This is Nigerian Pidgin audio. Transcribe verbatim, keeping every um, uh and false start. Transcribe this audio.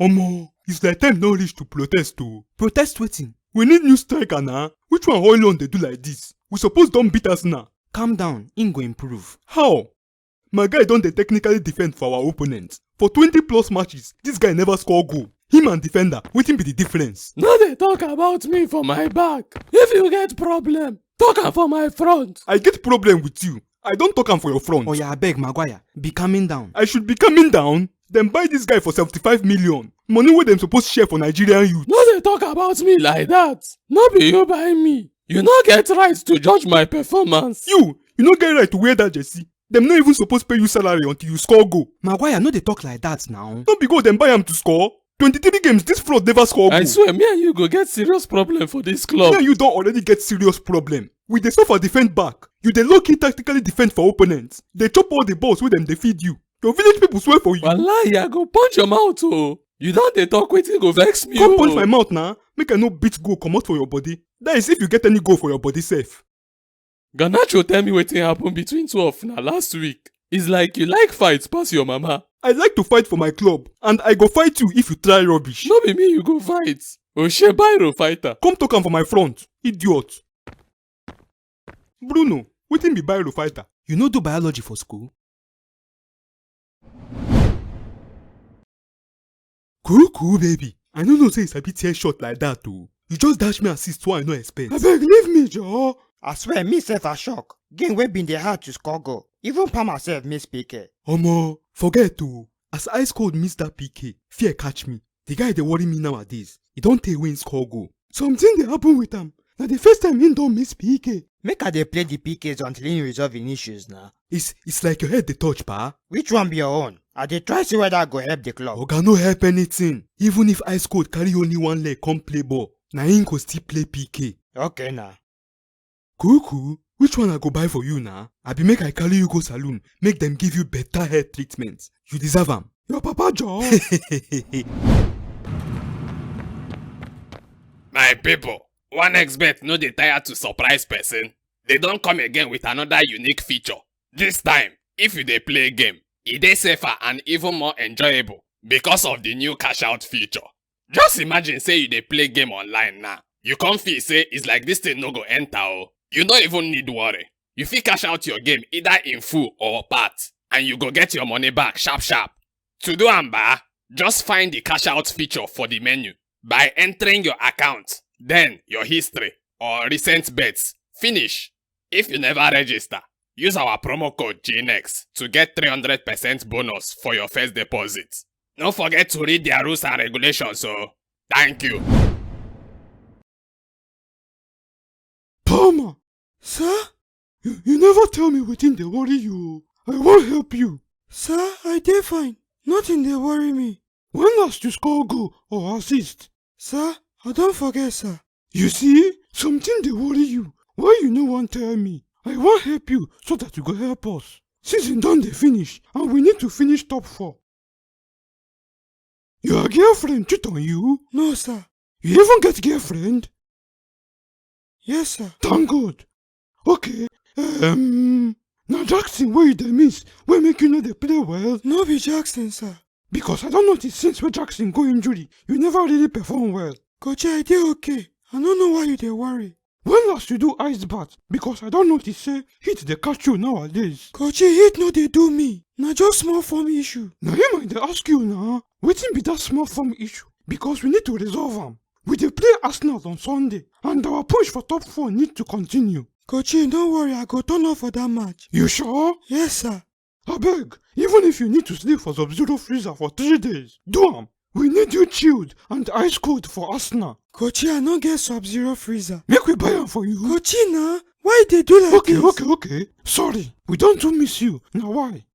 Omo, it's like time don reach to protest o. Protest wetin? We need new striker na. Which one Hoylund dey do like this? We suppose don beat Arsenal. Calm down, im go improve. How? My guy don dey technically defend for our opponent. For twenty plus matches, this guy never score goal. Him and defender, wetin be the difference? No dey talk about me for my back. If you get problem, talk am for my front. I get problem with you. I don talk am for your front. Oya, abeg, Maguire, be calming down. I should be calming down? Dem buy this guy for seventy-five million. Money wey dem suppose share for Nigerian youth. No dey talk about me like that. No be you buy me. You no get right to judge my performance. You, you no get right to wear that jersey. Dem no even suppose pay you salary until you score goal. Maguire, no dey talk like that now. No be goal dem buy am to score? Twenty-three games, this fraud never score goal. I swear, me and you go get serious problem for this club. Me and you don already get serious problem. We dey suffer defend back. You dey low key tactically defend for opponents. Dey chop all the balls wey dem dey feed you. Your village people swear for you. Wallahi, I go punch your mouth o. You don dey talk wetin go vex me o. Come punch my mouth na, make I no beat goal comot for your body. That is if you get any goal for your body sef. Garnacho tell me wetin happen between two of una last week. It's like you like fight pass your mama. I like to fight for my club, and I go fight you if you try rubbish. No be me you go fight. Oshe Bairo fighter. Come talk am for my front, idiot. Bruno, wetin be Bairo fighter? You no do biology for school? Cool, cool, baby. I no know say you sabi tear shot like that o. You just dash me assist wey I no expect. Abeg, leave me, joor. I swear, me sef I shock. Game wey been dey hard to score goal. Even Palmer sef miss P K. Omo, forget o. As Ice Cold miss that P K, fear catch me. The guy dey worry me nowadays. E don tey wey he score goal. Something dey happen with am. Na the first time he don miss P K. Make I dey play the P Ks until he resolve him issues na. It's, it's like your head dey touch, pa. Which one be your own? I dey try see whether I go help the club. Oga, no help anything. Even if Ice Cold carry only one leg come play ball, na him go still play P K. Okay na. Cool, cool, which one I go buy for you na? Abi make I carry you go saloon, make dem give you better hair treatment. You deserve am. Your papa joor. My people, one X Bet no dey tire to surprise person. They don come again with another unique feature. This time, if you dey play game, e dey safer and even more enjoyable because of the new cash out feature. Just imagine say you dey play game online now. You come feel say it's like this thing no go enter o. You no even need worry. You fit cash out your game either in full or part, and you go get your money back sharp sharp. To do am, ba, just find the cash out feature for the menu by entering your account, then your history or recent bets. Finish. If you never register, use our promo code G N X to get three hundred percent bonus for your first deposit. No forget to read their rules and regulations o. Thank you. Palmer! Sir? You, you never tell me wetin dey worry you o. I wan help you. Sir, I dey fine. Nothing dey worry me. When last you score goal or assist? Sir, I don forget, sir. You see, something dey worry you. Why you no wan tell me? I wan help you so that you go help us. Season don dey finish and we need to finish top four. Your girlfriend cheat on you? No, sir. You even get girlfriend? Yes, sir. Thank God. Okay, um, na Jackson wey you dey miss, wey make you no dey play well? No be Jackson, sir. Because I don notice since wey Jackson go injury, you never really perform well. Coach, I dey okay. I no know why you dey worry. When last you do ice bath? Because I don notice say heat dey catch you nowadays. Coach, heat no dey do me. Na just small form issue. Na him I dey ask you na. Wetin be that small form issue? Because we need to resolve am. We dey play Arsenal on Sunday, and our push for top four need to continue. Coach, don't worry, I go turn up for that match. You sure? Yes, sir. Abeg, even if you need to sleep for Sub-Zero freezer for three days, do am. We need you chilled and ice cold for Arsenal. Coach, I no get Sub-Zero freezer. Make we buy am for you. Coach, na, why you dey do like this? Okay, okay, okay. Sorry, we don too miss you. Na why?